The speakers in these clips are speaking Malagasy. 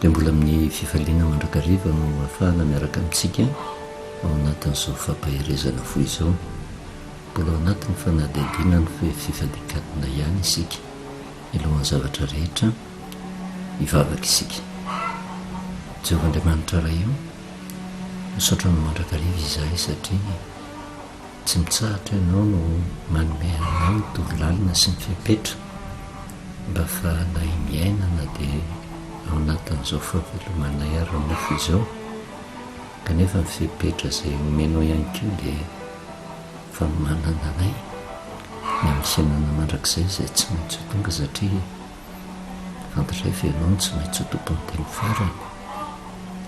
Dia mbola amin'ny fifaliana mandrakariva no ahafahana miaraka amintsika ao anatin'izao fampaherezana fohy izao. Mbola ao anatin'ny fanadihadiana ny fifadian-kanina ihany isika. Mialohan'ny zavatra rehetra, hivavaka isika. Jehovah Andriamanitra Ray o, misaotra Anao mandrakariva izahay satria tsy mitsahatra Ianao no manome anay ny torolalana sy ny fepetra mba ahafahanay miaina na dia ao anatin'izao fahavelomanay ara-nofo izao, kanefa ny fepetra izay omenao ihany koa dia fanomanana anay ny amin'ny fiainana mandrakizay izay tsy maintsy ho tonga satria fantatray fa ianao no tsy maintsy ho tompon'ny teny farany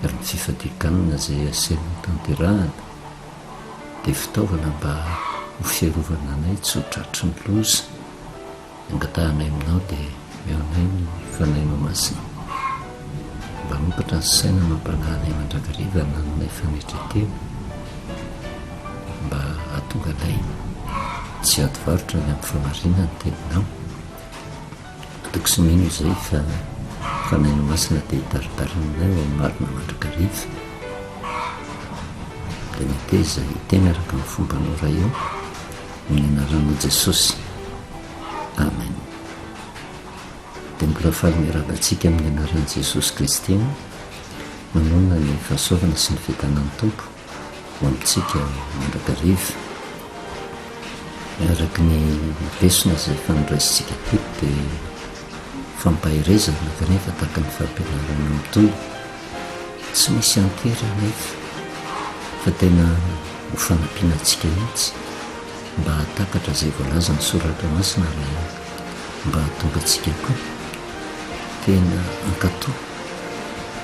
ary ny fifadian-kanina izay asaina ho tanterahana dia fitaovana mba ho fiarovana anay tsy ho tratry ny loza. Ny angatahanay aminao dia omeo anay ny Fanahinao Masina mba hanokatra ny saina amam-panahy anay mandrakariva hanananay fanetren-tena mba hahatonga anay tsy hiady varotra ny amin'ny famarinan'ny Teninao. Matoky sy mino izay fa ny Fanahinao Masina dia hitaritarina anay ho amin'ny marina mandrakariva. Dia meteza hiteny araka ny fombanao Ray ô. Amin'ny anaranao Jesosy. Amen. Dia mbola faly miarahaba antsika amin'ny anaran'i Jesosy Kristy aho. Manonona ny fahasoavana sy ny fiadanan'ny Tompo ho amintsika mandrakariva. Araka ny lesona izay efa noraisintsika teto dia fampaherezana kanefa tahaka ny fampianarana mitohy. Tsy misy antery anefa fa tena ho fanampiana antsika mihitsy mba hahatakatra izay voalazan'ny Soratra Masina ary mba hahatonga antsika koa tena hankatò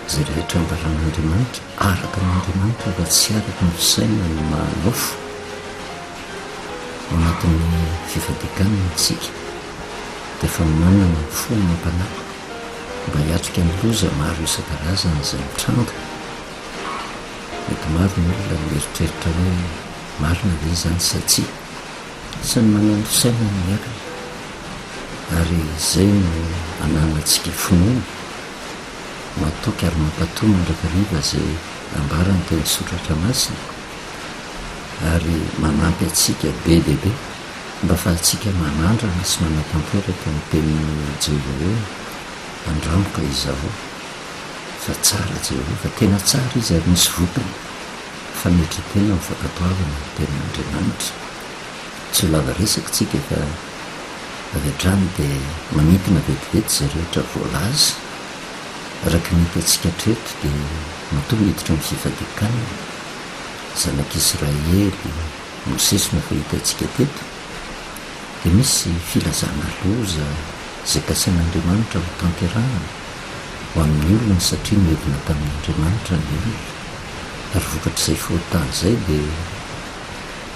izay rehetra ambaran'Andriamanitra araka an'Andriamanitra fa tsy araka ny fisainany maha-nofo. Ao anatin'ny fifadian-kanina isika dia efa manana ny fo amam-panahy mba hiatrika ny loza maro isan-karazany izay mitranga. Mety maro ny olona mieritreritra hoe marina ve izany sa tsia. Samy manana ny fisainany ny olona ary izay no ananantsika finoana, matoky ary mankatò mandrakariva izay ambaran'ny teny soratra masina ary manampy antsika be dia be mba afahantsika manandrana sy manatanteraka ny tenin'i Jehovah hoe, Andramo ka izahao. Fa tsara Jehovah, tena tsara izy ary misy vokany, fanetren-tena amin'ny fankatoavana ny tenin'Andriamanitra. Tsy ho lava resaka isika fa avy hatrany dia manintona vetivety izay rehetra voalaza. Araka ny hitantsika hatreto dia matoa miditra amin'ny fifadian-kanina, zanak'Israely, Mosesy no efa hitantsika teto, dia misy filazana loza izay kasain'Andriamanitra ho tanterahana ho amin'ny olony satria niodina tamin'Andriamanitra ny olona. Ary vokatr'izay fahotana izay dia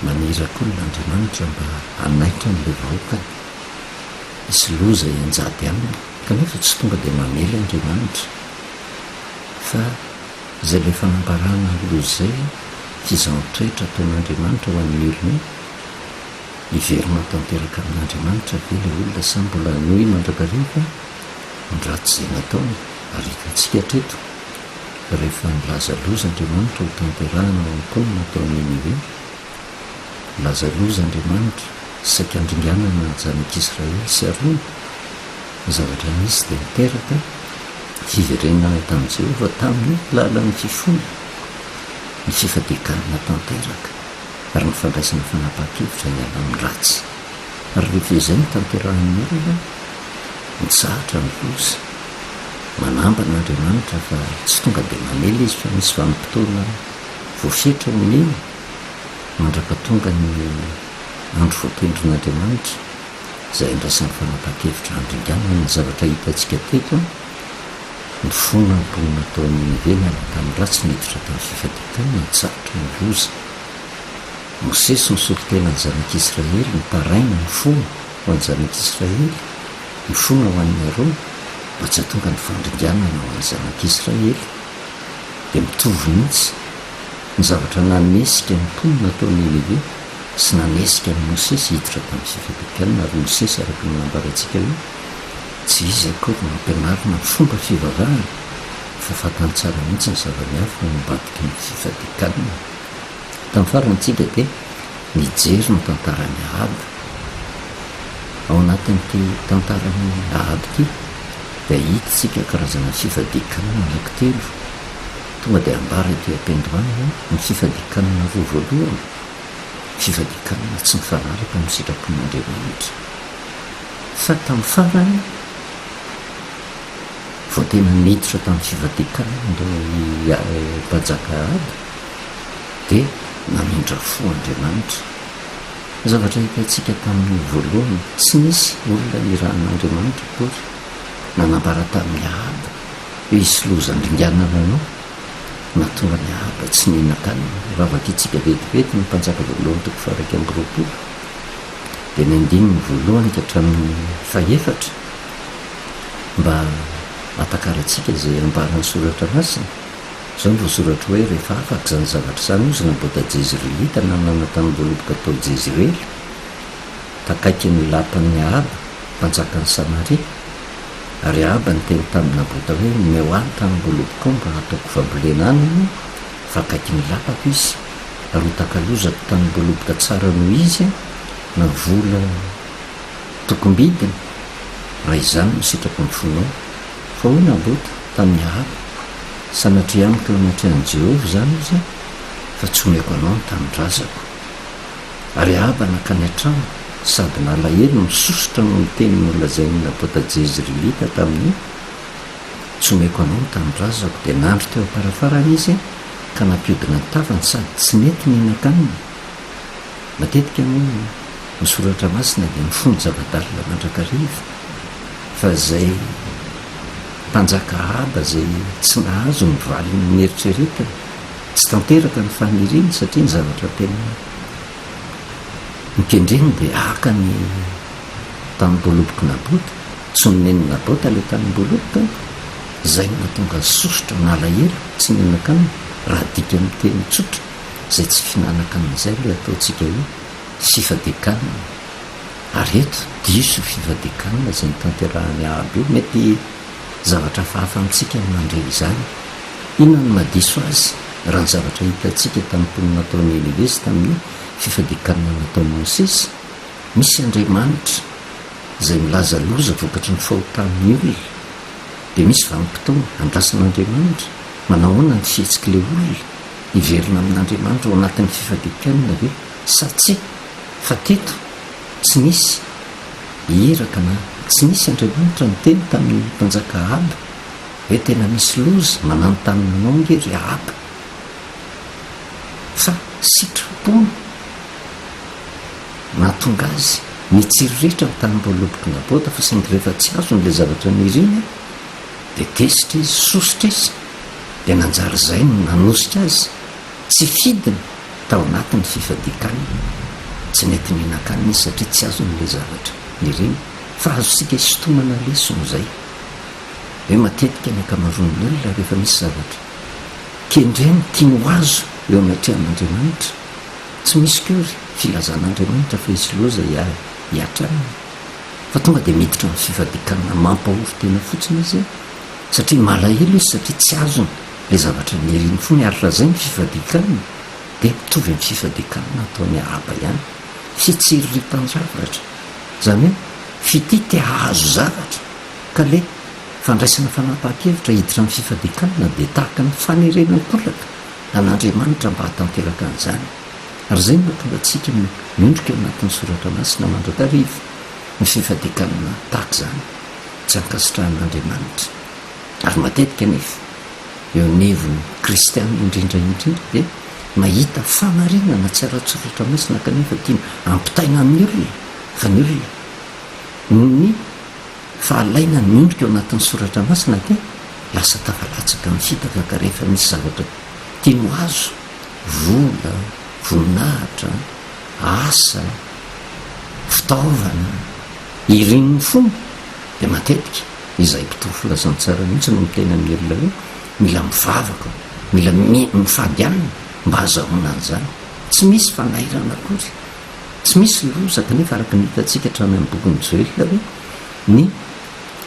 maniraka olona Andriamanitra mba hanaitra an'ilay vahoakany. Hisy loza hianjady aminy, kanefa tsy tonga dia mamely Andriamanitra fa izay ilay fanambarana loza izay, fizahàn-toetra ataon'Andriamanitra ho an'ny olony io. Hiverina ho tanteraka amin'Andriamanitra ve ilay olona sa mbola hanohy mandrakariva ny ratsy izay nataony? Ary hitantsika hatreto fa rehefa nilaza loza Andriamanitra ho tanterahana ao amin'ny mponina tao Ninive, nilaza loza Andriamanitra saika handringanana ny zanak'Israely sy Arona, ny zavatra nisy dia niteraka fiverenana tamin'i Jehovah tamin'ny lalan'ny fifonana, ny fifadian-kanina tanteraka. ary ny fandraisana fanapahan-kevitra hiala amin'ny ratsy. Ary rehefa izay no tanterahin'ny olona, mitsahatra ny loza. Manambana Andriamanitra fa tsy tonga dia mamela Izy fa misy vanim-potoana voafetra omeny mandra-pahatonga ny andro voatendrin'Andriamanitra izay handraisany fanapahan-kevitra handringanana ny zavatra hitantsika teto. Nifona ny mponina tao Ninive niala tamin'ny ratsy niditra tamin'ny fifadian-kanina nitsahatra ny loza. Mosesy nisolo tena ny zanak'Israely, nitaraina, nifona ho an'ny zanak'Israely, nifona ho an'i Arona mba tsy hahatonga ny fandringanana ho an'ny zanak'Israely. Dia mitovy mihitsy ny zavatra nanesika ny mponina tao Ninive sy nanesika an'i Mosesy hiditra tamin'ny fifadian-kanina ary Mosesy araka ny nambarantsika hoe tsy izy akory no ampianarina ny fomba fivavahana. Fa fantany tsara mihitsy ny zava-miafina ao ambadiky ny fifadian-kanina. Tamin'ny farany isika dia nijery ny tantaran'i Ahaba. Ao anatin'ity tantaran'i Ahaba ity dia hitantsika karazana fifadian-kanina anankitelo. Tonga dia ambara ety am-piandohana hoe ny fifadian-kanina roa voalohany, fifadian-kanina tsy mifanaraka amin'ny sitrapon'Andriamanitra. Fa tamin'ny farany, vao tena niditra tamin'ny fivadian-kanina ilay mpanjaka Ahaba, dia namindra fo Andriamanitra. Ny zavatra hitantsika tamin'ny voalohany, tsy nisy olona nirahin'Andriamanitra akory nanambara tamin'i Ahaba hoe hisy loza handringanana anao, nahatonga an'i Ahaba tsy nihinan-kanina. Raha vakintsika vetivety ny Mpanjaka voalohany toko faha-21, dia ny andininy voalohany ka hatramin'ny fahefatra, mba hahatakarantsika izay ambaran'ny Soratra Masina. Izao no voasoratra hoe, Rehefa afaka izany zavatra izany, hozy Nabota Jezirelita nanana tanimboaloboka tao Jezirela, takaikin'ny lapan'i Ahaba, mpanjakan'i Samaria. Ary Ahaba niteny tamin'i Nabota hoe, Omeo ahy ny tanimboalobokao mba hataoko fambolena anana, fa akaikin'ny lapako izy, ary hotakalozako tanimboaloboka tsara noho izy, na vola tokom-bidiny, raha izany no sitraky ny fonao. Fa hoy Nabota tamin'i Ahaba, Sanatria amiko eo anatrehan'i Jehovah izany, hozy, fa tsy homeko anao ny tanindrazako. Ary Ahaba nankany an-trano, sady nalahelo no sosotra noho ny teny nolazain'i Nabota Jezreelita taminy hoe, Tsy homeko anao ny tanindrazako. Dia nandry teo am-parafarana izy ka nampihodina ny tavany sady tsy nety nihinan-kanina. Matetika moa ny soratra masina dia mifono zava-dalina mandrakariva fa izay mpanjaka Ahaba izay tsy nahazo ny valiny neritreretiny, tsy tanteraka ny faniriany satria ny zavatra tena nokendreny dia haka ny tanim-boalobok'i Nabota, tsy nomen'i Nabota ilay tanim-boaloboka, izay no nahatonga azy sosotra, nalahelo, tsy nihinan-kanina, raha adika amin'ny teny tsotra. Izay tsy fihinanankanina izay ilay ataontsika hoe fifadian-kanina. Ary eto, diso io fifadian-kanina izay notanterahan'i Ahaba io. Mety zavatra hafahafa amintsika ny mandre izany. Inona no mahadiso azy, raha ny zavatra hitantsika tamin'ny mponina tao Ninive sy tamin'ny fifadian-kanina nataon'i Mosesy? Misy Andriamanitra izay milaza loza vokatry ny fahotan'ny olona. Dia misy vanim-potoana andrasan'Andriamanitra. Manao ahoana ny fihetsik'ilay olona? Hiverina amin'Andriamanitra ao anatin'ny fifadian-kanina ve sa tsia? Fa teto, tsy nisy iraka na tsy nisy Andriamanitra niteny tamin'ny mpanjaka Ahaba hoe tena misy loza mananontanona anao ange ry Ahaba. Fa sitrapony nahatonga azy nitsiriritra ny tanimboalobok'i Nabota fa saingy rehefa tsy azony ilay zavatra niriny dia tezitra izy, sosotra izy. dia nanjary izay no nanosika azy tsy fidiny tao anatin'ny fifadian-kanina. Tsy nety nihinan-kanina izy satria tsy azony ilay zavatra niriny. Fa azontsika isintomana lesona izay hoe matetika ny ankamaroan'ny olona rehefa misy zavatra kendreny tiany ho azo eo anatrehan'Andriamanitra, tsy misy kory filazan'Andriamanitra fa hisy loza hihatra aminy, fa tonga dia miditra amin'ny fifadian-kanina mampahory tena fotsiny izy. Satria malahelo izy satria tsy azony ilay zavatra niriny fony ary raha izay ny fifadian-kanina dia mitovy amin'ny fifadian-kanina ataon'i Ahaba ihany. Fitsiriritan-javatra. Izany hoe fitia te hahazo zavatra ka ilay fandraisana fanapahan-kevitra hiditra amin'ny fifadian-kanina dia tahaka ny fanerena an-kolaka an'Andriamanitra mba hahatanteraka an'izany. Ary izay no mahatonga antsika miondrika ao anatin'ny soratra masina mandrakariva ny fifadian-kanina tahaka izany. tsy ankasitrahan'Andriamanitra. Ary matetika anefa, eo anivon'ny kristiana indrindra indrindra dia mahita fahamarinana tsy ara-tsoratra masina kanefa tiana hampitaina amin'ny olona fa ny olona noho ny fahalainany miondrika ao anatin'ny soratra masina dia lasa tafalatsaka amin'ny fitaka ka rehefa misy zavatra tiany ho azo, vola, voninahitra, asa, fitaovana, Irin'ny fony dia matetika izahay mpitory filazantsara mihitsy no miteny amin'ny olona hoe mila mivavaka, mila mifady hanina mba hahazahoana an'izany. Tsy misy fanairana akory, tsy misy loza kanefa araka ny hitantsika hatrany amin'ny bokin'i Joela hoe ny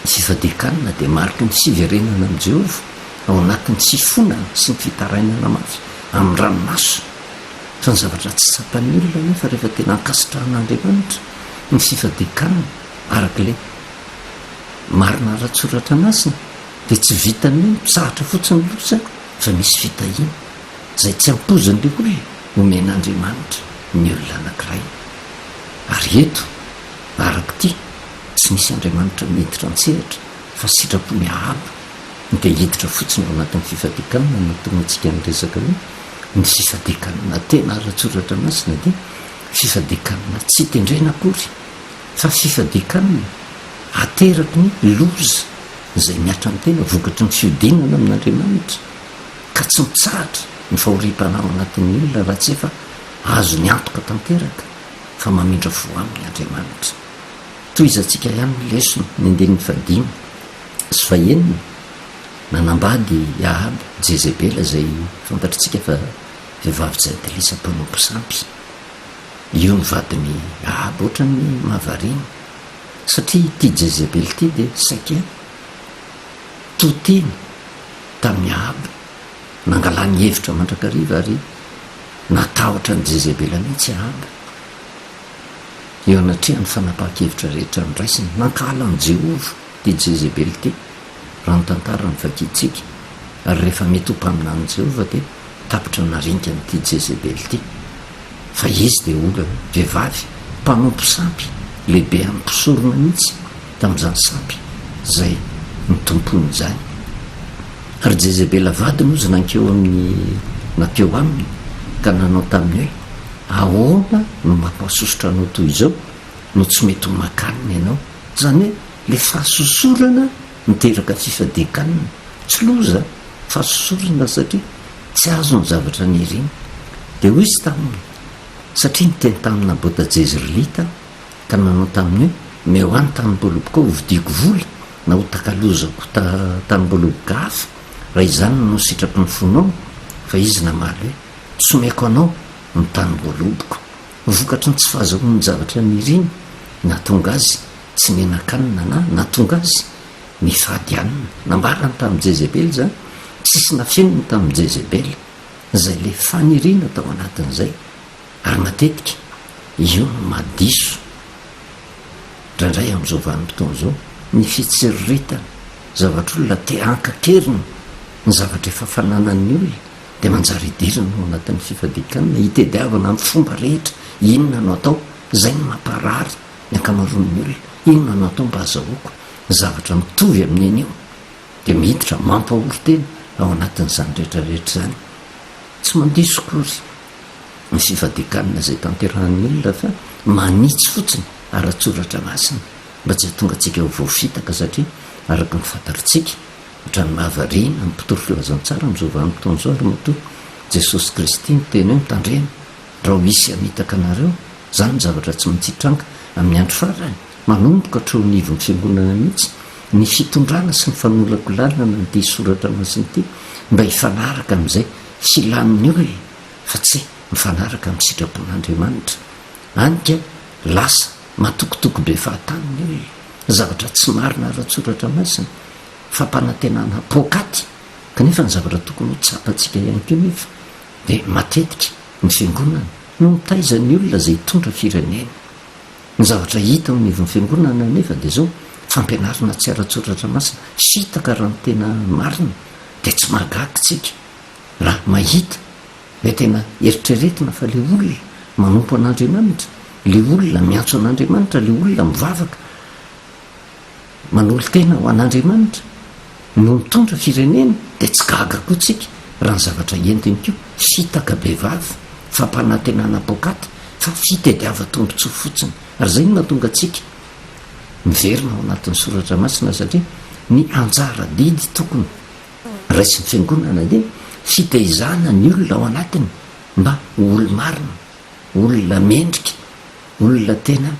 fifadian-kanina dia mariky ny fiverenana amin'i Jehovah. ao anatin'ny fifonana sy ny fitarainana mafy amin'ny ranomaso. Fa ny zavatra tsy tsapan'ny olona anefa rehefa tena ankasitrahan'Andriamanitra ny fifadian-kanina araka ilay marina ara-tsoratra masina dia tsy vitan'ny hoe mitsahatra fotsiny ny loza fa misy fitahiana izay tsy ampoizin'ilay olona omen'Andriamanitra ny olona anankiray. Ary eto, araka ity, tsy misy Andriamanitra miditra an-tsehatra fa sitrapon'i Ahaba dia hiditra fotsiny ao anatin'ny fifadian-kanina no nahatonga antsika niresaka hoe ny fifadian-kanina tena ara-tsoratra masina dia fifadian-kanina tsy tendrena akory fa fifadian-kanina ateraky ny loza izay mihatra ny tena vokatry ny fiodinana amin'Andriamanitra ka tsy mitsahatra ny fahoriam-panahy ao anatin'ny olona raha tsy efa azony antoka tanteraka fa mamindra fo aminy Andriamanitra. Tohizantsika ihany ny lesona, ny andininy fahadimy sy fahenina, Nanambady i Ahaba, Jezebela izay fantatritsika fa vehivavy jentilisa mpanompo sampy. Io ny vadin'i Ahaba. Ohatran'ny mahavariana satria ity Jezebela ity dia saika to teny tamin'i Ahaba, nangalany hevitra mandrakariva ary natahotra an'i Jezebela mihitsy Ahaba. Eo anatrehan'ny fanapahan-kevitra rehetra noraisiny, nankahala an'i Jehovah ity Jezebela ity, raha ny tantara no vakintsika, ary rehefa mety ho mpaminanin'i Jehovah dia tapitra naringany ity Jezebela ity. Fa izy dia olona, vehivavy, mpanompo sampy, lehibe amin'ny mpisorona mihitsy tamin'izany sampy izay notompoiny izany. Ary Jezebela vadiny hozy nankeo amin'ny, nankeo aminy ka nanao taminy hoe, Ahoana no mampahasosotra anao toy izao no tsy mety ho makanina ianao? Izany hoe ilay fahasosorana miteraka fifadian-kanina. Tsy loza fahasosorana satria tsy azo ny zavatra niriny. Dia hoy izy taminy, Satria niteny tamin'i Nabota Jezirelita aho, ka nanao taminy hoe, Omeo ahy ny tanim-boalobokao hovidiako vola, na hotakalozako tanim-boaloboka hafa, raha izany no sitraky ny fonao. Fa izy namaly hoe, Tsy omeko anao ny tanim-boaloboko. Vokatry ny tsy fahazahoany ny zavatra niriny, nahatonga azy tsy nihinan-kanina na nahatonga azy nifady hanina. Nambarany tamin'i Jezebela izany, tsisy nafeniny tamin'i Jezebela izay ilay faniriana tao anatin'izay, ary matetika io no mahadiso indraindray amin'izao vanim-potoana izao ny fitsiriritana zavatr'olona te hankakerina ny zavatra efa fananan'ny olona dia manjary idirana ao anatin'ny fifadian-kanina, itediavana amin'ny fomba rehetra inona no atao, izay no mamparary ny ankamaroan'ny olona, inona no atao mba hazahoako zavatra mitovy amin'ny an'io, dia miditra mampahory tena ao anatin'izany rehetra rehetra izany. Tsy mandiso akory ny fifadian-kanina izay tanterahan'ny olona fa manitsy fotsiny ara-tsoratra masina mba tsy hahatonga antsika ho voafitaka satria araka ny fantatritsika Ohatran'ny mahavariana ny mpitory filazantsara amin'izao vanim-potoana izao ary matoa Jesosy Kristy miteny hoe mitandrema ndrao hisy hamitaka anareo, izany ny zavatra tsy maintsy hitranga amin'ny andro farany, manomboka hatreo anivon'ny fiangonana mihitsy ny fitondrana sy ny fanolakolanana an'ity soratra masina ity mba hifanaraka amin'izay filan'ny olona fa tsy mifanaraka amin'ny sitrapon'Andriamanitra. Any ka lasa matokitoky be fahatany ny olona, zavatra tsy marina ara-tsoratra masina. fampanantenana poakaty, kanefa ny zavatra tokony ho tsapantsika ihany koa nefa dia matetika ny fiangonana no mitaiza ny olona izay hitondra firenena. Ny zavatra hita ao anivon'ny fiangonana nefa dia izao, fampianarana tsy ara-tsoratra masina, fitaka raha ny tena marina, dia tsy mahagaga isika raha mahita hoe tena eritreretina fa ilay olona manompo an'Andriamanitra, ilay olona miantso an'Andriamanitra, ilay olona mivavaka, manolo-tena ho an'Andriamanitra no mitondra firenena dia tsy gaga koa tsika raha ny zavatra entiny koa fitaka bevava, fampanantenana poakaty fa fitediavan-tombotsoa fotsiny. Ary izay no mahatonga antsika miverina ao anatin'ny soratra masina satria ny anjara adidy tokony raisin'ny fiangonana dia fitaizana ny olona ao anatiny mba ho olo-marina, olona mendrika, olona tena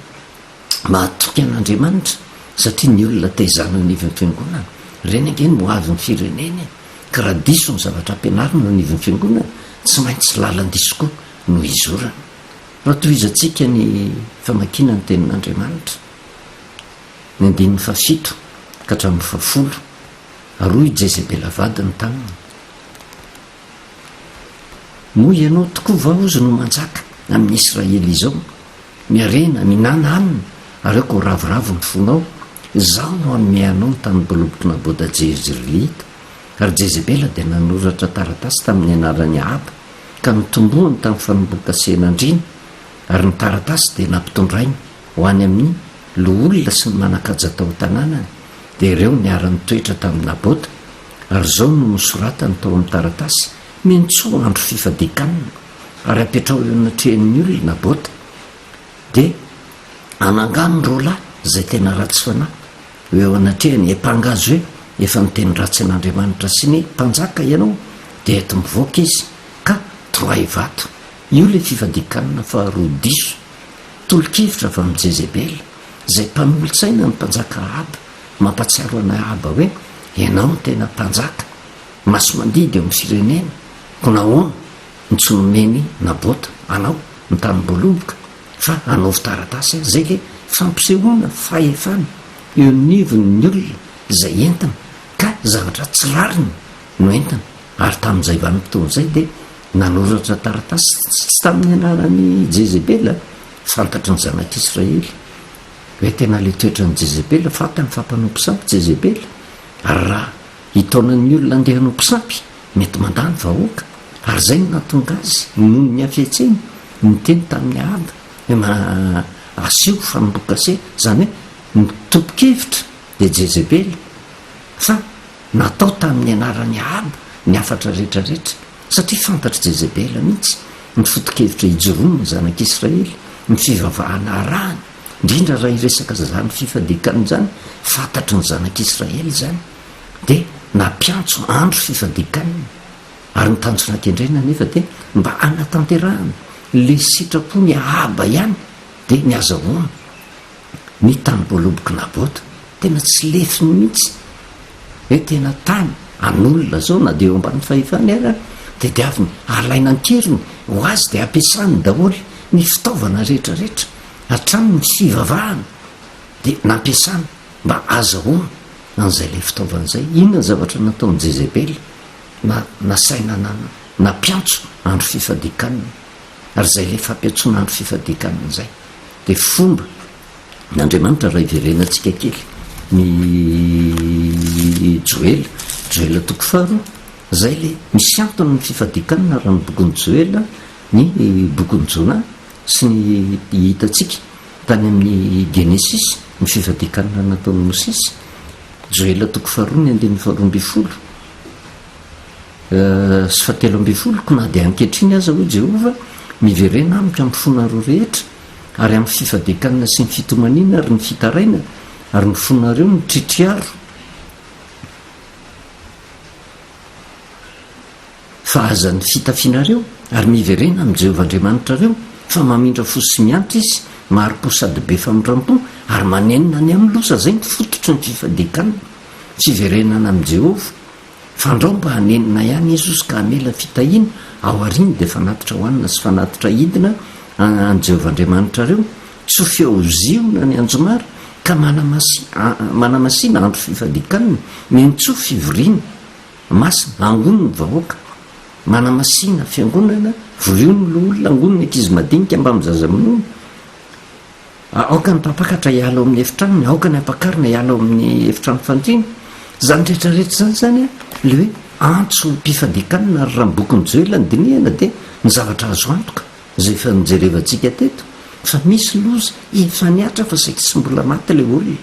mahatoky an'Andriamanitra satria ny olona taizana eo anivon'ny fiangonana, ireny ange no hoavin'ny firenena e! ka raha diso ny zavatra ampianarina eo anivon'ny fiangonana, tsy maintsy lalan-diso koa no hizorana. Raha tohizantsika ny famakiana ny tenin'Andriamanitra, ny andininy fahafito ka hatramin'ny fahafolo. Ary hoy i Jezebela vadiny taminy, Moa ianao tokoa va hozy no manjaka amin'ny Israely izao? Miarena, mihinàna hanina, ary aoka ho ravoravo ny fonao. Izaho no hanome anao ny tanim-boalobok'i Nabota Jezreelita. Ary Jezebela dia nanoratra taratasy tamin'ny anaran'i Ahaba, ka notombohany tamin'ny fanombohan-kasen'andriana, ary ny taratasy dia nampitondrainy ho any amin'ny loholona sy ny manan-kaja tao an-tanànany, dia ireo niara-nitoetra tamin'i Nabota, ary izao no nosoratany tao amin'ny taratasy, Miantsoa andro fifadian-kanina, ary apetraho eo anatrehan'ny olona Nabota, dia anangano ny roalahy izay tena ratsy fanahy ho eo anatrehany, hiampanga azy hoe, Efa niteny ratsy an'Andriamanitra sy ny mpanjaka ianao, dia ento mivoaka izy, ka torohay vato. Io ilay fifadian-kanina faharoa diso. Tolo-kevitra avy amin'i Jezebela, izay mpanolotsaina ny mpanjaka Ahaba, mampahatsiaro an'i Ahaba hoe, Ianao no tena mpanjaka, masi-mandidy eo amin'ny firenena, koa nahoana no tsy nomen'i Nabota anao ny tanim-boaloboka, fa anaovy taratasy aho? Izay ilay fampisehoana fahefana eo anivon'ny olona izay entina, ka zavatra tsy rariny no entina. Ary tamin'izay vanim-potoana izay dia Nanoratra taratasy tsy tamin'ny anaran'i Jezebela, fantatry ny zanak'Israely hoe tena ilay toetran'i Jezebela, fantany fa mpanompo sampy Jezebela, ary raha hitaona ny olona handeha hanompo sampy, mety mandà ny vahoaka, ary izay no nahatonga azy, noho ny hafetseny, niteny tamin'i Ahaba hoe ma aseho fanombohan-kase, izany hoe ny tompon-kevitra dia Jezebela, fa natao tamin'ny anaran'i Ahaba ny hafatra rehetra rehetra. Satria fantatr'i Jezebela mihitsy ny foto-kevitra ijoroan'ny zanak'Israely, ny fivavahana arahany, indrindra raha hiresaka izany fifadian-kanina izany, fantatry ny zanak'Israely izany, dia nampiantso andro fifadian-kanina. Ary ny tanjona kendrena anefa dia mba hanatanterahana ilay sitrapon'i Ahaba ihany, dia ny hazahoana ny tanim-boalobok'i Nabota. Tena tsy lefiny mihitsy hoe tena tany an'olona zao na dia eo ambany fahefany ara tediaviny alaina an-keriny ho azy dia ampiasany daholo ny fitaovana rehetra rehetra hatramin'ny fivavahana dia nampiasana mba azahoana an'izay ilay fitaovana izay. Inona ny zavatra nataon'i Jezebela na nasaina nampiantso andro fifadian-kanina ary izay ilay fampiantsoana andro fifadian-kanina izay dia fomba Andriamanitra raha hiverenantsika kely ny Joela, Joela toko faharoa, izay le misy antony ny fifadian-kanina raha ny bokin'i Joela, ny bokin'i Jona sy ny hitantsika tany amin'ny Genesisy, ny fifadian-kanina nataon'i Mosesy. Joela toko faharoa ny andininy faharoa ambinifolo sy fahatelo ambinifolo, koa na dia ankehitriny aza hoy Jehovah, miverena amiko amin'ny fonareo rehetra, ary amin'ny fifadian-kanina sy ny fitomaniana ary ny fitarainana, ary ny fonareo mitritriaro, fa aza ny fitafianareo, ary miverena amin'i Jehovah Andriamanitrareo, fa mamindra fo sy miantra Izy, mahari-po sady be famindram-po, ary manenina ny amin'ny loza. Izay no fototry ny fifadian-kanina, fiverenana amin'i Jehovah. Fandrao mba hanenina ihany Jesosy ka hamela fitahiana, ao aoriany dia fanatitra hohanina sy fanatitra hidina an'i Jehovah Andriamanitrareo, tsofy ao Ziona ny anjomara, ka manamasina andro fifadian-kanina, miantsoa fivoriana masina, angony ny vahoaka, manamasina fiangonana, vorio ny loholona, angony ny ankizy madinika mbamin'ny zaza minono. Aoka ny mpampakatra hiala ao amin'ny efitranony, aoka ny ampakarina hiala ao amin'ny efitrano fandriana. Izany rehetra rehetra izany izany an, ilay hoe antso mpifandikanina ary raha ny bokin'i Joela no dinihana dia ny zavatra azo antoka izay efa nojerevantsika teto fa misy loza efa nihatra fa saingy tsy mbola maty ilay olona.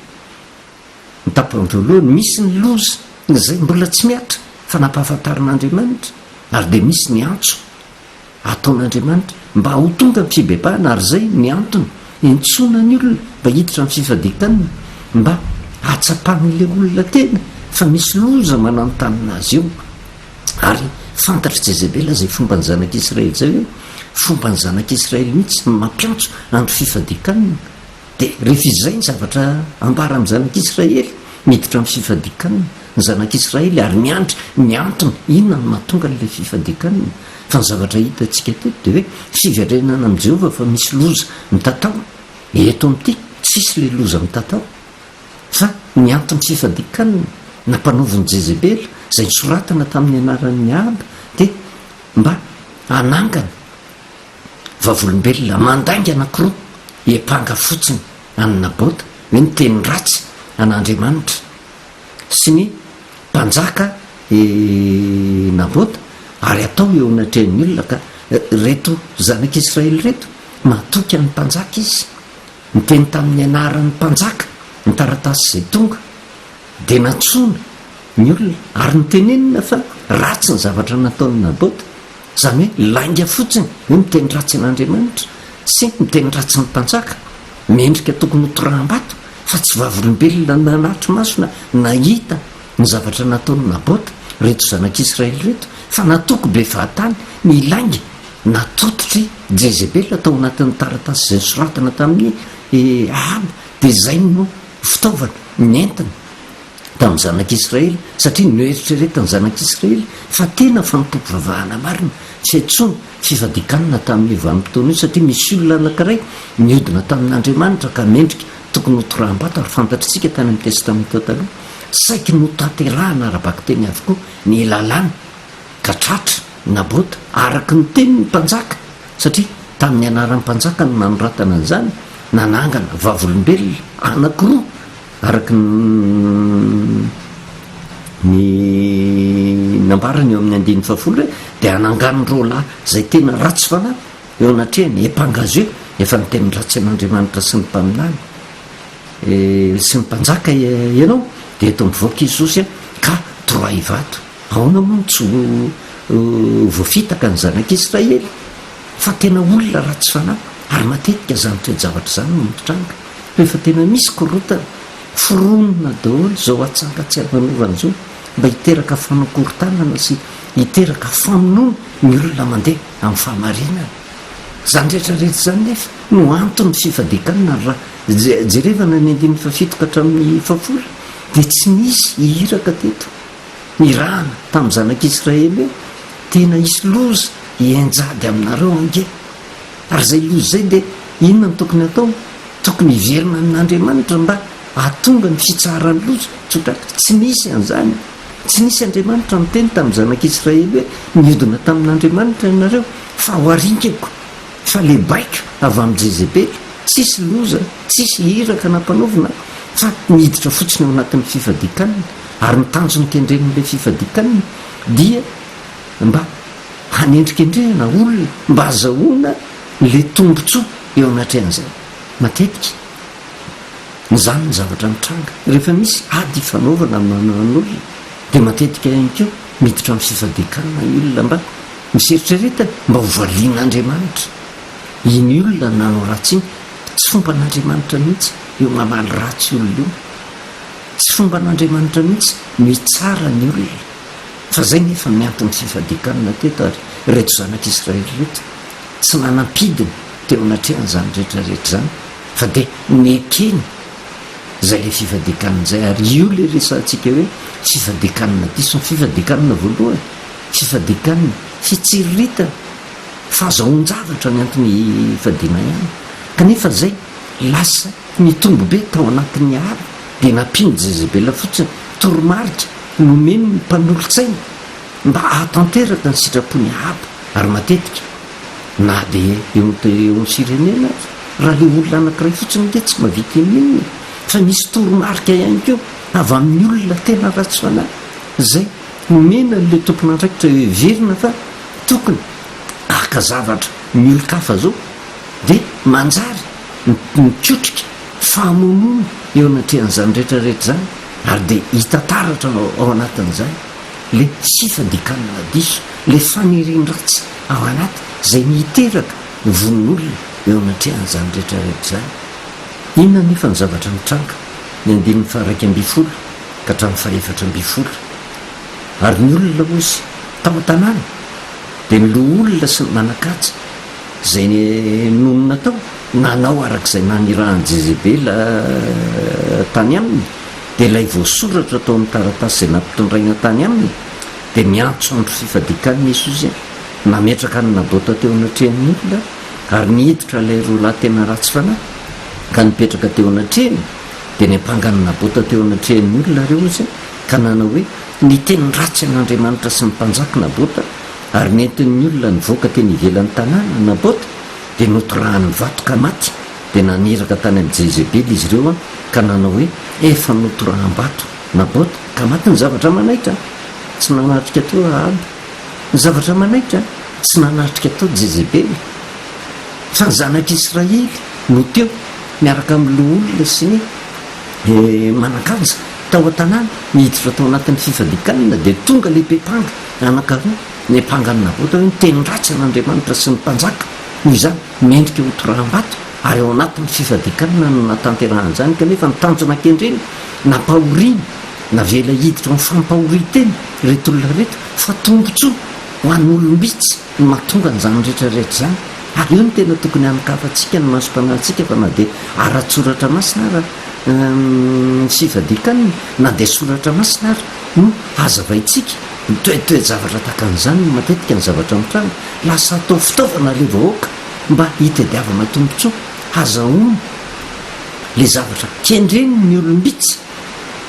Ny tapany voalohany, misy ny loza izay mbola tsy mihatra fa nampahafantarin'Andriamanitra ary dia misy ny antso ataon'Andriamanitra mba ho tonga ny fibebahana ary izay ny antony iantsoana ny olona mba hiditra amin'ny fifadian-kanina mba hahatsapan'ilay olona tena fa misy loza mananontanona azy eo ary fantatr'i Jezebela izay fomban'ny zanak'Israely izay hoe fomban'ny zanak'Israely mihitsy ny mampiantso andro fifadian-kanina Dia rehefa izay ny zavatra ambara amin'ny zanak'Israely, miditra amin'ny fifadian-kanina ny zanak'Israely ary miandry ny antony inona no mahatonga an'ilay fifadian-kanina. Fa ny zavatra hitantsika teto dia hoe fiverenana amin'i Jehovah fa misy loza mitatao. Eto amin'ity, tsisy ilay loza mitatao. Fa ny anton'ny fifadian-kanina. nampanaovin'i Jezebela, izay nosoratana tamin'ny anaran'i Ahaba, dia mba hanangana vavolombelona mandainga anankiroa hiampanga fotsiny an'i Nabota, hoe niteny ratsy an'Andriamanitra sy ny mpanjaka i Nabota, ary atao eo anatrehan'ny olona, ka ireto zanak'Israely ireto matoky an'ny mpanjaka izy. Niteny tamin'ny anaran'ny mpanjaka ny taratasy izay tonga, dia nantsoina ny olona ary notenenina fa ratsy ny zavatra nataon'i Nabota, izany hoe lainga fotsiny hoe miteny ratsy an'Andriamanitra sy miteny ratsy ny mpanjaka, mendrika tokony ho toraham-bato fa tsy vavolombelona nanatri-maso na nahita ny zavatra nataon'i Nabota ireto zanak'Israely ireto fa natoky be fahatany ny lainga natototr'i Jezebela tao anatin'ny taratasy izay nosoratana tamin'i Ahaba, dia izay no fitaovana nentiny tamin'ny zanak'Israely, satria noeritreretin'ny zanak'Israely fa tena fanompoam-pivavahana marina, fiantsoana, fifadian-kanina tamin'io vanim-potoana io, satria misy olona anankiray niodina tamin'Andriamanitra ka mendrika tokony ho toraham-bato, ary fantatr'isika tany amin'ny Testamenta Taloha, saiky notanterahana ara-bakiteny avokoa ny lalàna, ka tratra Nabota, araka ny tenin'ny mpanjaka, satria tamin'ny anaran'ny mpanjaka no nanoratana an'izany, nanangana vavolombelona anankiroa araka ny ny nambarany eo amin'ny andininy fahafolo hoe, dia hanangano roa lahy izay tena ratsy fanahy eo anatrehany, epangazeo, efa niteny ratsy an'Andriamanitra sy ny mpaminany sy ny mpanjaka ianao, dia eto mivoaka Jesosy ka torohay vato. Ahoana moa no tsy ho voafitaka ny zanak'Israely fa tena olona ratsy fanahy ary matetika izany toe-javatra izany no mitranga rehefa tena misy korontana. Foronina daholo izao hatsangan-tsy-havanovana izao mba hiteraka fanakorontanana sy hiteraka famonoana ny olona mandeha amin'ny fahamarinana. Izany rehetra rehetra izany nefa no anton'ny fifadian-kanina ary raha jerevana ny andininy fahafito ka hatramin'ny fahafolo dia tsy nisy iraka teto. Nirahana tamin'ny zanak'Israely hoe, Tena hisy loza hianjady aminareo ange. Ary izay loza izay dia inona no tokony hatao? Tokony hiverina amin'Andriamanitra mba hahatonga ny fitsaharan'ny loza. Tsotra, tsy nisy an'izany. Tsy nisy Andriamanitra niteny tamin'ny zanak'Israely hoe, Niodina tamin'Andriamanitra ianareo, fa ho aringako. Fa le baiko avy amin'i Jezebely, tsisy loza, tsisy iraka nampanaovina fa niditra fotsiny ao anatin'ny fifadian-kanina, ary ny tanjony kendren'ilay fifadian-kanina dia mba hanendrikendrehana olona mba azahoana le tombotsoa eo anatrehan'izay. Matetika izany ny zavatra mitranga rehefa misy ady ifanaovana amin'olona dia matetika ihany koa miditra amin'ny fifadian-kanina ny olona mba Misy eritreretana mba ho valian'Andriamanitra iny olona nanao ratsy iny. Tsy fomban'Andriamanitra mihitsy io mamaly ratsy olona io. Tsy fomban'Andriamanitra mihitsy mitsara ny olona. Fa izay nefa ny anton'ny fifadian-kanina teto ary ireto zanak'Israely ireto tsy nanam-pidiny teo anatrehan'izany rehetra rehetra izany fa dia nekeny izay ilay fifadian-kanina izay ary io ilay resahantsika hoe fifadian-kanina diso. Ny fifadian-kanina voalohany Fifadian-kanina, fitsiriritana, fahazahoan-javatra ny antony hifadiana ihany. Kanefa izay lasa nitombo be tao anatin'ny ala dia nampian'i Jezebela fotsiny toromarika nomeny ny mpanolotsainy mba hahatanteraka ny sitrapon'i Ahaba. Ary matetika, na dia eo amin'ny firenena aza, raha ilay olona anankiray fotsiny ange tsy mahavita inon'inona e! Fa misy toromarika ihany koa avy amin'ny olona tena ratsy fanahy izay Nomena an'ilay tompon'andraikitra heverina fa tokony haka zavatra ny olon-kafa zao dia manjary mikotrika famonoana eo anatrehan'izany rehetra rehetra izany ary dia hita taratra ao anatin'izany ilay fifadikanana diso, ilay fanirian-dratsy ao anaty izay miteraka vono olona eo anatrehan'izany rehetra rehetra izany. Inona anefa ny zavatra mitranga? Ny andininy faha-11 ka hatramin'ny faha-14. Ary ny olona, hoy izy, tao an-tanàna, dia ny loholona sy ny manan-kaja izay nonina tao, nanao araka izay nanirahan'i Jezebela tany aminy, dia ilay voasoratra tao amin'ny taratasy izay nampitondraina tany aminy, dia niantso andro fifadian-kanina izy, hoy izy, nametraka an'i Nabota teo anatrehan'ny olona, ary niditra ilay roa lahy tena ratsy fanahy, ka nipetraka teo anatrehany. Dia niampanga an'i Nabota teo anatrehan'ny olona ireo izy. ka nanao hoe, Niteny ratsy an'Andriamanitra sy ny mpanjaka Nabota, ary nentin'ny olona nivoaka teny ivelan'ny tanàna Nabota, dia notorahany vato ka maty. Dia naniraka tany amin'i Jezebela izy ireo ka nanao hoe, Efa notoraham-bato Nabota ka maty. Ny zavatra manaitra, tsy nanatrika teo Ahaba. Ny zavatra manaitra, tsy nanatrika teo Jezebela. Fa ny zanak'Israely no teo miaraka amin'ny loholona sy ny manan-kaja tao an-tanàna. Niditra tao anatin'ny fifadian-kanina dia tonga ilay mpiampanga anankiroa niampanga an'i Nabota hoe niteny ratsy an'Andriamanitra sy ny mpanjaka. Noho izany, mendrika ho toraham-bato ary ao anatin'ny fifadian-kanina no nahatanterahana izany kanefa ny tanjona kendrena, nampahoriana, navela hiditra ao amin'ny fampahorian-tena ireto olona ireto fa tombontsoa ho an'olom-bitsy. no mahatonga an'izany rehetra rehetra izany, ary io no tena tokony hanokafantsika ny masom-panahintsika fa na dia ara-tsoratra masina ara ny fifadian-kanina, na dia soratra masina ara no hazavaintsika, ny toe-toe-javatra tahaka an'izany no matetika ny zavatra mitranga, lasa atao fitaovana ilay vahoaka mba hitadiavana tombontsoa, hazahoana ilay zavatra kendreny ny olom-bitsy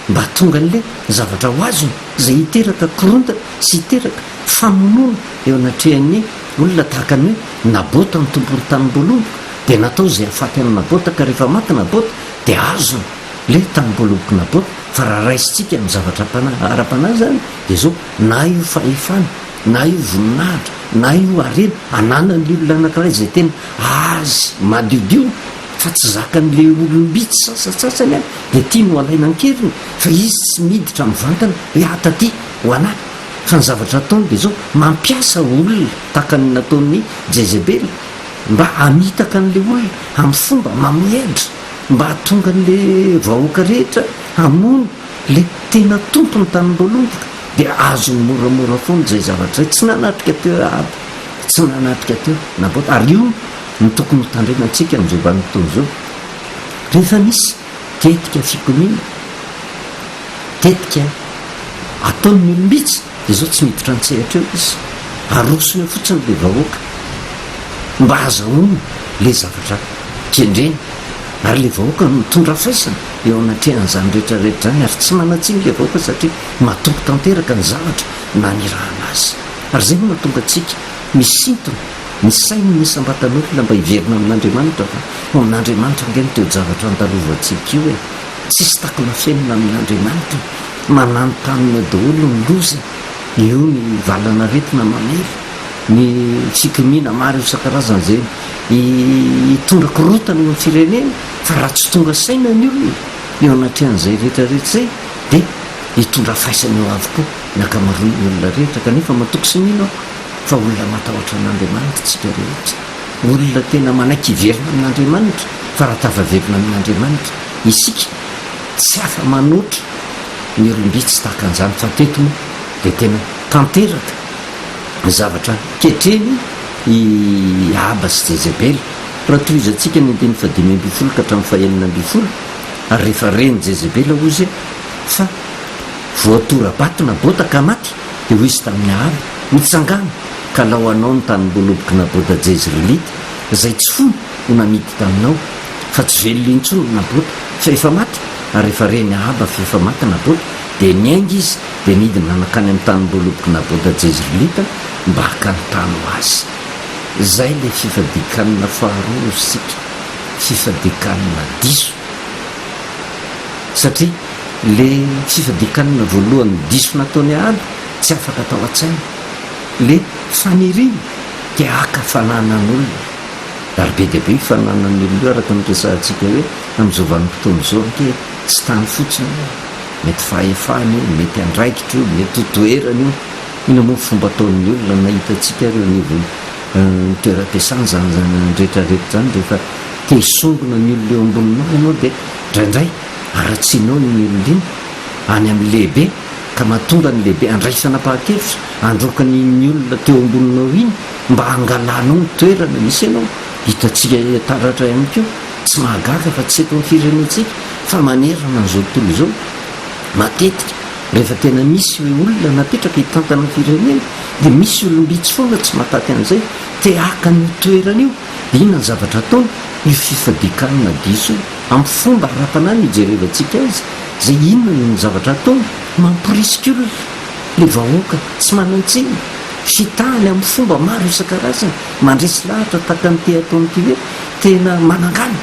mba hahatonga an'ilay zavatra ho azony izay hiteraka korontana sy hiteraka famonoana eo anatrehan'ny olona tahaka ny hoe Nabota ny tompon'ny tanim-boaloboka dia natao izay hahafaty an'i Nabota ka rehefa maty Nabota dia azony ilay tanim-boalobok'i Nabota fa raha raisintsika amin'ny zavatra ara-panahy izany dia izao na io fahefana na io voninahitra na io harena ananan'ny olona anankiray izay tena azy madiodio fa tsy zakan'ilay olom-bitsy sasantsasany an dia tiany ho alaina an-keriny fa izy tsy miditra mivantana hoe ato aty ho anah fa ny zavatra ataony dia izao mampiasa olona tahaka ny nataon'i Jezebela mba hamitaka an'ilay olona amin'ny fomba mamohehatra mba hahatonga an'ilay vahoaka rehetra hamono ilay tena tompon'ny tanimboaloboka dia azony moramora foana izay zavatra izay tsy nanatrika teo Ahaba tsy nanatrika teo Nabota ary io no tokony ho tandremantsika amin'izao vanim-potoana izao rehefa misy tetika fikomiana, tetika ataon'ny olom-bitsy dia izao tsy miditra an-tsehatra eo izy, arosony eo fotsiny ilay vahoaka mba hazahoany ilay zavatra kendreny ary ilay vahoaka no mitondra faisana eo anatrehan'izany rehetra rehetra izany ary tsy manan-tsiny ilay vahoaka satria matoky tanteraka ny zavatra nanirahana azy ary izay no mahatonga antsika misintona Ny sain' ny isam-batan'olona mba hiverina amin' Andriamanitra fa ho amin' Andriamanitra ange ny toe-javatra andalovantsika io e! Tsisy takona afenina amin' Andriamanitra e! Mananontanona daholo ny loza e! Io ny valan'aretina mamely, ny fikomiana maro isan-karazany izay hitondra korontana eo amin'ny firenena fa raha tsy tonga saina ny olona eo anatrehan'izay rehetra rehetra izay dia hitondra faisana eo avokoa ny ankamaroan'ny olona rehetra kanefa matoky sy mino aho fa olona matahotra an'Andriamanitra isika rehetra, olona tena manaiky hiverina amin'Andriamanitra, fa raha tafaverina amin'Andriamanitra isika, tsy afa-manoatra ny olom-bitsy tahaka an'izany, fa teto moa dia tena tanteraka ny zavatra ketrehiny i Ahaba sy Jezebela. Raha tohizantsika ny andininy fahadimy ambin'ny folo ka hatramin'ny fahenina ambin'ny folo, ary rehefa ren'i Jezebela hozy fa voatora-bato Nabota ka maty, Dia hoy izy tamin'i Ahaba, Mitsangàna, ka alao anao ny tanim-boalobok'i Nabota Jezreelita, izay tsy fony ho namidy taminao, fa tsy velona intsony Nabota, fa efa maty. Ary rehefa ren'i Ahaba fa efa maty Nabota, dia niainga izy, dia nidina nankany amin'ny tanim-boalobok'i Nabota Jezreelita, mba haka ny tany ho azy. Izay ilay fifadian-kanina faharoa, hoy isika, fifadian-kanina diso. Satria le fifadian-kanina voalohany diso nataon'i Ahaba tsy afaka tao an-tsainy. Le faniriana te haka fananan'olona. Ary be dia be io fananan'ny olona io araka ny resahantsika hoe amin'izao vanim-potoana izao ange tsy tany fotsiny io e. Mety fahefana io, mety andraikitra io, mety ho toerana io. Inona moa ny fomba ataon'ny olona na hitantsika ary eo anivon'ny toeram-piasana izany rehetra rehetra izany rehefa te hisongona ny olona eo amboninao ianao dia indraindray haratsianao iny olona iny any amin'ny lehibe ka mahatonga ny lehibe handray fanapahan-kevitra handroaka an'iny olona teo amboninao iny mba hangalanao ny toerana misy anao. Hitantsika taratra ihany koa, tsy mahagaga fa tsy eto amin'ny firenentsika fa manerana an'izao tontolo izao, matetika rehefa tena misy hoe olona napetraka hitantana ny firenena dia misy olom-bitsy foana tsy mahataty an'izay, te haka an'io toerana io. Inona ny zavatra ataony? Io fifadian-kanina diso io, amin'ny fomba ara-panahy no ijerevantsika azy, izay inona no zavatra ataony? Mamporisika olona ilay vahoaka tsy manan-tsiny, fitahany amin'ny fomba maro isan-karazany, mandresy lahatra tahaka an'ity ataony ity hoe tena manangana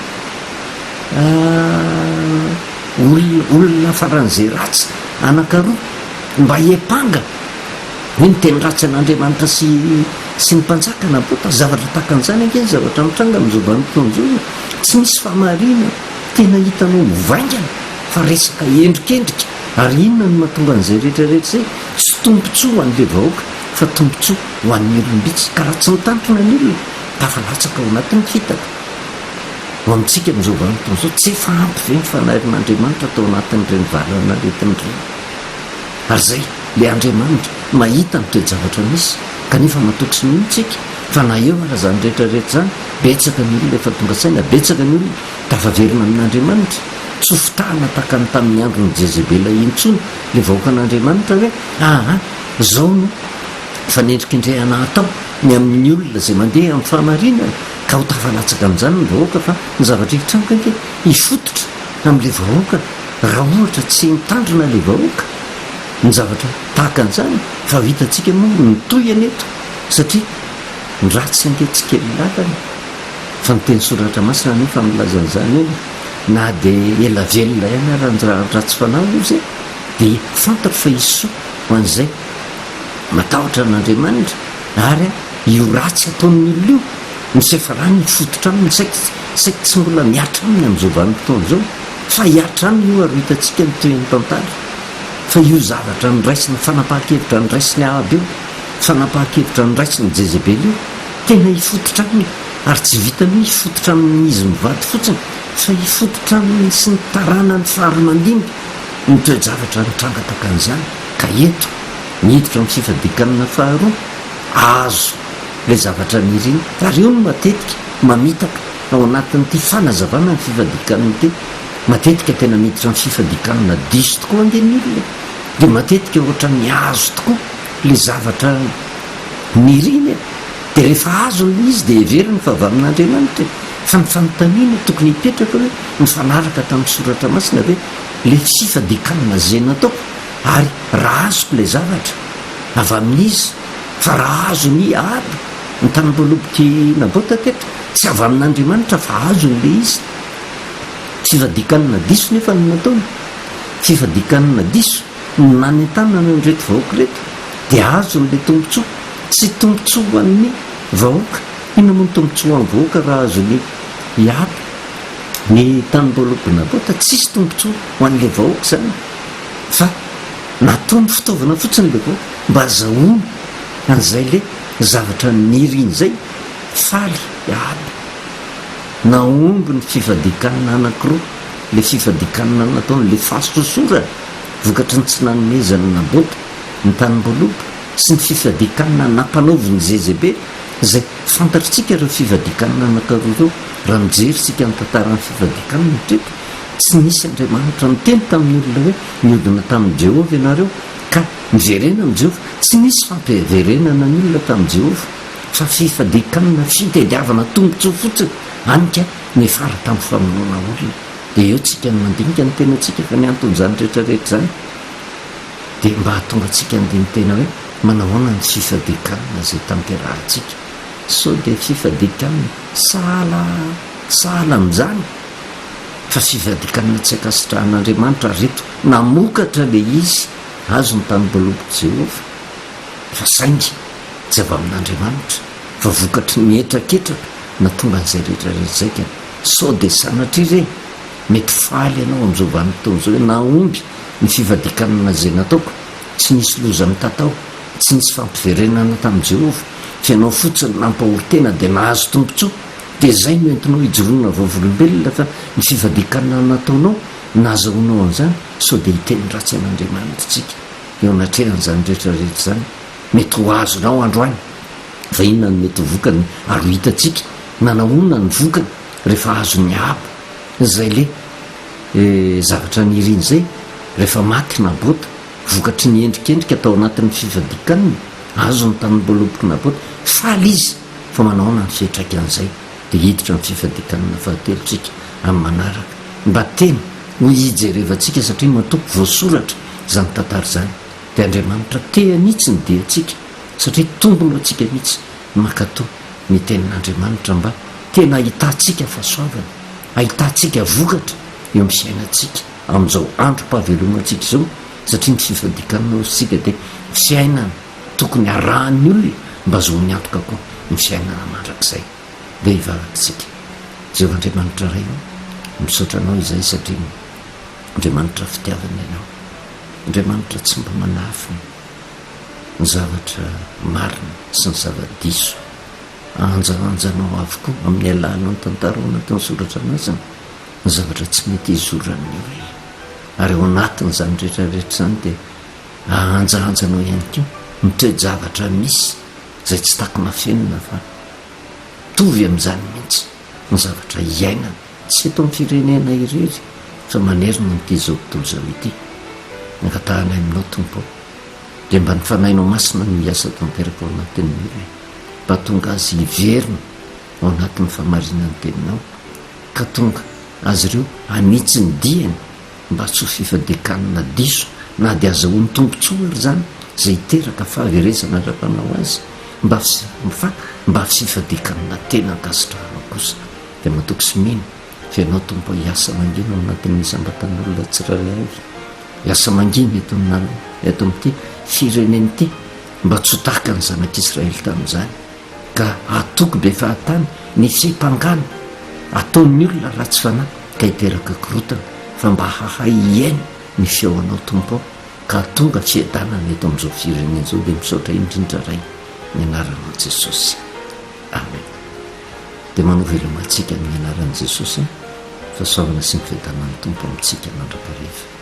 olona olona faran'izay ratsy anankaroa mba hiampanga hoe niteny ratsy an'Andriamanitra sy sy ny mpanjaka Nabota. Zavatra tahaka an'izany ange ny zavatra mitranga amin'izao vanim-potoana izao e! Tsy misy fahamarinana tena hitanao mivaingana fa resaka endrikendrika. Ary inona no mahatonga an'izay rehetra rehetra izay? Tsy tombontsoa ho an'ilay vahoaka fa tombontsoa ho an'ny olom-bitsy. Ka raha tsy mitandrina ny olona, tafalatsaka ao anatin'ny fitaka. Ho amintsika amin'izao vanim-potoana izao, tsy efa ampy ve ny fanahirin'Andriamanitra tao anatin'ireny valan'aretina ireny? Ary izay, ilay Andriamanitra mahita ny toe-javatra misy, kanefa matoky sy mino isika fa na eo ara izany rehetra rehetra izany, betsaka ny olona efa tonga saina, betsaka ny olona tafaverina amin'Andriamanitra. Tsy ho fitahana tahaka ny tamin'ny andron'i Jezebela intsony ilay vahoakan'Andriamanitra hoe, Aa, izao no fanendrikendrehana atao ny amin'ny olona izay mandeha amin'ny fahamarinana, ka ho tafalatsaka amin'izany ny vahoaka fa ny zavatra hitranga ange hifototra amin'ilay vahoaka raha ohatra tsy mitandrina ilay vahoaka ny zavatra tahaka an'izany fa ho hitantsika moa ny tohiny eto satria ny ratsy ange tsy kely lalana fa ny teny soratra masina anefa milaza an'izany hoe na dia ela velona ihany ara ny ratsy fanahy ozy dia fantatro fa hisy soa ho an'izay matahotra an'Andriamanitra ary io ratsy ataon'ny olona io no sefarany hifototra aminy saiky saiky tsy mbola mihatra aminy amin'izao vanim-potoana izao fa hihatra aminy io ary ho hitantsika ny tohin'ny tantara fa io zavatra noraisina fanapahan-kevitra noraisin'i Ahaba io fanapahan-kevitra noraisin'i Jezebela io tena hifototra aminy ary tsy vitan'ny hoe hifototra amin'izy mivady fotsiny fa hifototra aminy sy ny taranany faharoa-mandimby ny toe-javatra nitranga takan'izany ka eto miditra amin'ny fifadikanana faharoa azo ilay zavatra nirina ary io no matetika mamitaka ao anatin'ity fanazavana ny fifadikanana ity. Matetika tena miditra amin'ny fifadikanana diso tokoa ange ny olona e! Dia matetika ohatran'ny azo tokoa ilay zavatra nirina e! Dia rehefa azony ilay izy dia heveriny fa avy amin'Andriamanitra e! Fa ny fanontaniana tokony hipetraka hoe mifanaraka tamin'ny soratra masina ve ilay fifadikanana izay nataoko ary raha azoko ilay zavatra avy amin'iza fa raha azony Ahaba ny tanimboalobok'i Nabota teto, tsy avy amin'Andriamanitra fa azony ilay izy. Fifadian-kanina diso nefa no nataony. Fifadian-kanina diso no nanentanana an'ireto vahoaka ireto dia azony ilay tombontsoa. Tsy tombontsoa ho an'ny vahoaka. Inona moa ny tombontsoa ho an'ny vahoaka raha azony Ahaba ny tanimboalobok'i Nabota? Tsisy tombontsoa ho an'ilay vahoaka izany fa nataony fitaovana fotsiny ilay vahoaka mba hazahoany an'izay ilay zavatra niriny izay. Faly Ahaba. Nahomby ny fifadian-kanina anankiroa, ilay fifadian-kanina nataony, ilay fahasosorana vokatry ny tsy nanomezan'i Nabota ny tanimboaloboka, sy ny fifadian-kanina nampanaovin'i Jezebela, izay fantatritsika ireo fifadian-kanina anankiroa ireo, raha mijery isika ny tantaran'ny fifadian-kanina hatreto, tsy nisy Andriamanitra niteny tamin'ny olona hoe, Niodina tamin'i Jehovah ianareo, ka miverena amin'i Jehovah. Tsy nisy fampiverenana ny olona tamin'i Jehovah. Fa fifadian-kanina, fitediavana tombontsoa fotsiny, hany ka niafara tamin'ny famonoana olona. Dia eo tsika no mandinika ny tenantsika fa ny anton'izany rehetra rehetra izany dia mba hahatonga antsika handini-tena hoe manahoana ny fifadian-kanina izay tanterahantsika. Sao dia fifadian-kanina sahala sahala amin'izany fa fifadian-kanina tsy ankasitrahan'Andriamanitra ary eto namokatra ilay izy azo ny tanimboalobok'i Jehovah fa saingy Tsy avy amin'Andriamanitra fa vokatry ny hetraketraka nahatonga an'izay rehetra rehetra izay ka sao dia sanatria re mety faly ianao amin'izao vanim-potoana izao hoe nahomby ny fivadikanana izay nataoko, tsy nisy loza mitatao, tsy nisy fampiverenana tamin'i Jehovah, fa ianao fotsiny nampahory tena dia nahazo tombontsoa, dia izay no entinao hijoroana vavolombelona fa ny fivadikanana nataonao nahazahoanao an'izany, sao dia hiteny ratsy an'Andriamanitra isika eo anatrehan'izany rehetra rehetra izany. Mety ho azonao androany fa inona no mety ho vokany ary ho hitantsika nanahoana ny vokany rehefa azon'ny Ahaba izay le zavatra niriny izay rehefa maty Nabota vokatry ny endrikendrika tao anatin'ny fifadian-kanina azony tamin'ny boalobok'i Nabota faly izy fa manahoana ny fiantraikan'izay dia hiditra amin'ny fifadian-kanina fahatelo tsika amin'ny manaraka mba tena ho hijerevantsika satria matoa voasoratra. Izany tantara izany dia Andriamanitra te hanitsy ny diantsika satria tombony ho antsika mihitsy ny mankatò ny tenin'Andriamanitra mba tena hahitantsika fahasoavana, hahitantsika vokatra eo amin'ny fiainantsika amin'izao androm-pahavelomantsika izao satria ny fifadikanana hoy isika dia fiainana tokony harahan'ny olona mba hazoany antoka koa ny fiainana mandrakizay. Dia hivavaka isika. Jehovah Andriamanitra Ray ô, misaotra Anao izahay satria Andriamanitra fitiavana Ianao. Andriamanitra tsy mba manafina ny zavatra marina sy ny zava-diso. Ahanjahanjanao avokoa amin'ny alalan'ny tantara ao anatin'ny soratra masina ny zavatra tsy mety hizoran'ny olona. Ary ao anatin'izany rehetra rehetra izany dia ahanjahanjanao ihany koa ny toe-javatra misy izay tsy takona fenina fa mitovy amin'izany mihitsy ny zavatra iainana, tsy eto amin'ny firenena irery fa manerana an'ity izao tontolo izao ity. Ny angatahanay aminao Tompo ô, dia mba ny Fanahinao Masina no hiasa tanteraka ao anatin'ny olona, mba hahatonga azy hiverina ao anatin'ny fahamarinan'ny Teninao, ka tonga azy ireo hanitsy ny diany mba tsy ho fifadian-kanina diso na dia azahoany tombontsoa ary izany izay hiteraka fahaverezana ara-panahy ho azy, mba fa mba fifadian-kanina tena ankasitrahanao kosa. Dia matoky sy mino fa Ianao Tompo hiasa mangina ao anatin'ny isam-batan'olona tsirairay avy, hiasa mangina eto aminareo, eto amin'ity firenena ity, mba tsy ho tahaka ny zanak'Israely tamin'izany, ka hatoky be fahatany ny fiampangana ataon'ny olona ratsy fanahy ka hiteraka korontana, fa mba hahay hihaino ny feonao Tompo ô, ka hahatonga fiadanana eto amin'izao firenena izao, dia misaotra indrindra Ray, ny anaranao Jesosy. Amen. Dia manao veloma antsika amin'ny anaran'i Jesosy, fahasoavana sy ny fiadanan'ny Tompo amintsika mandrakariva.